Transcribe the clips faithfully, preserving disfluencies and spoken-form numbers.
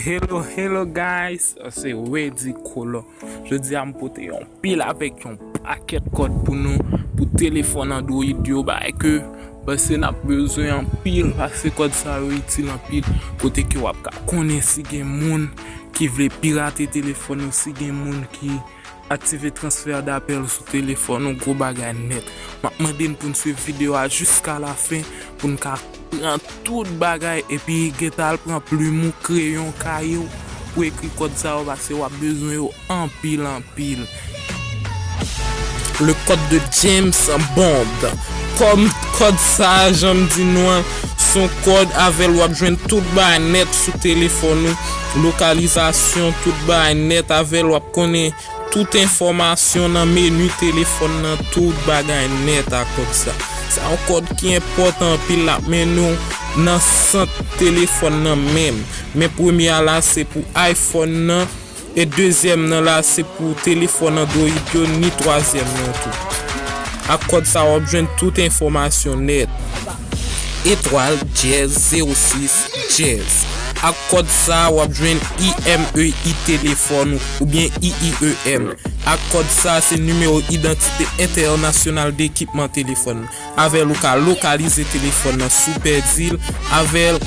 Hello, hello guys, se Reddy Color. Jodi a m pote yon pil avèk yon pakèt kòd pou nou, pou telefòn Android yo, bagay ke m panse n ap bezwen anpil, paske kòd sa yo itil anpil, kote ke w ap ka konnen si gen moun ki vle pirate telefòn ou si gen moun ki aktive transfè dapèl sou telefòn ou, gwo bagay nèt. M ap mande n pou n swiv videyo a jiska lafen pou n ka pran tout bagay epi gentan al pran plim ou, kreyon, kaye w pou ekri kòd sa yo, paske w ap bezwen yo anpil, anpil. Le code de James Bond. Kòm kòd sa a, jan m di nou an, se yon kòd, avè l w ap jwenn tout bagay nèt sou telefòn ou, lokalizasyon, tout bagay nèt, avè l w ap konnen tout enfòmasyon nan meni telefòn nan, tout bagay nèt ak kòd sa. Sa yon kòd ki enpòtan anpil, l ap mennen w nan sant telefòn nan menm. Men premye a la se pou iPhone nan, e dezyèm nan la se pou telefòn Android yo, ni twazyèm nan tou. Ak kòd sa w ap jwenn tout enfòmasyon nèt. Etwal dyèz zewo sis dyèz. Ak kòd sa w ap jwenn I M E I telefòn ou, oubyen I I E M. Ak kòd sa se nimewo idantite entènasyonal de ekipman telefòn. Avè l ou ka lokalize telefòn nan si w pèdi l. Avè l,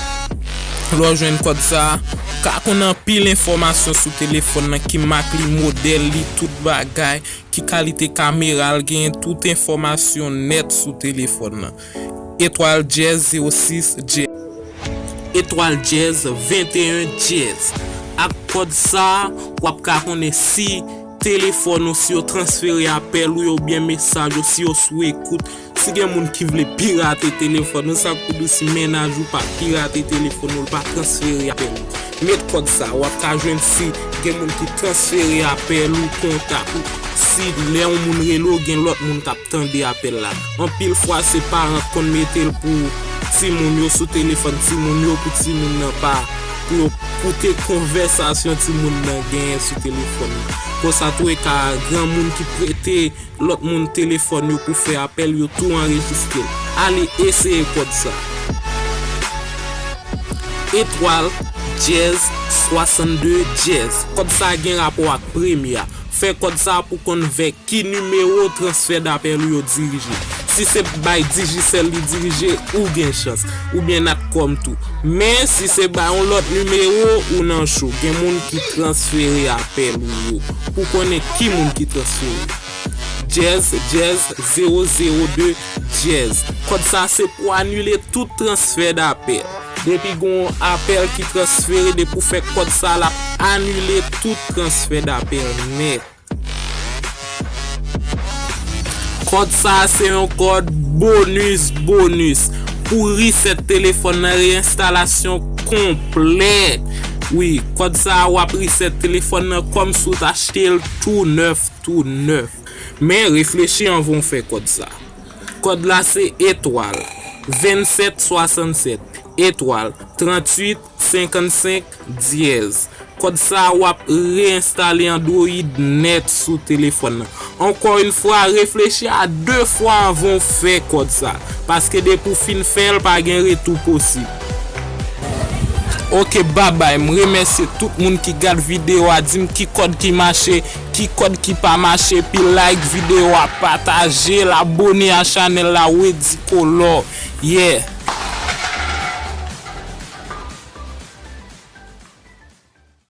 lè w jwenn kòd sa, ou ka konn anpil enfòmasyon sou telefòn nan, ki mak li, modèl li, tout bagay, ki kalite kamera l genyen, tout enfòmasyon nèt sou telefòn nan. Etwal dyèz zewo sis dyèz. Etwal dyèz venteyen dyèz. Ak kòd sa, w ap ka konnen si telefòn ou, si yo transfere apèl ou yo oubyen mesaj ou, si yo sou ekout. Si gen moun ki vle pirate telefòn ou, sa k pou di w si mennaj ou pa pirate telefòn ou, l pa transfere apèl ou. Met kòd sa, w ap ka jwenn si gen moun ki transfere apèl ou, kontak ou, si lè yon moun rele w, gen lòt moun k ap tande apèl la. Anpil fwa, se paran k konn mete l pou timoun yo sou telefòn timoun yo, pou timoun nan pa, pou yo koute konvèsasyon timoun nan genyen sou telefòn nan. Konsa tou, e ka granmoun ki prete lòt moun telefòn yo pou fè apèl, yo tou anrejistre l. Ale eseye kòd sa. Etwal dyèz swasannde dyèz. Kòd sa gen rapò ak premye a. Fè kòd sa pou konn vè ki nimewo transfè dapèl ou yo dirije. Si se bay Digicel li dirije, ou gen chans. Oubyen Natcom tou. Men, si se bay yon lòt nimewo, ou nan cho. Gen moun ki transfere apèl ou yo. Pou konnen ki moun ki transfere. Dyèz, dyèz, zewo, zewo de, dyèz. Kòd sa se pou anile tout transfè dapèl. Depi gon apèl ki transfere, depi w fè kòd sa, l ap anile tout transfè dapèl nèt. Kòd sa se yon kòd bonis, bonis. Pou reset telefòn nan, reenstalasyon konplè. Wi, kòd sa w ap reset telefòn nan kòmsi w t achte l tou nèf, tou nèf. Men, reflechi anvan w fè kòd sa. Kòd la se etwal vennsèt swasannsèt etwal tranntuit senkannsenk dyèz. Kòd sa a w ap reenstale Android nèt sou telefòn nan. Encore une fois, reflechi a de fwa anvan w fè kòd sa. Paske depi w fin fè l, pa gen retou posib. Ok, babay, m remèsye tout moun ki gad videyo a, di m ki kòd ki mache, ki kòd ki pa mache, epi like videyo a, pataje l, abone a chanèl la, Reddy Color. Yeah.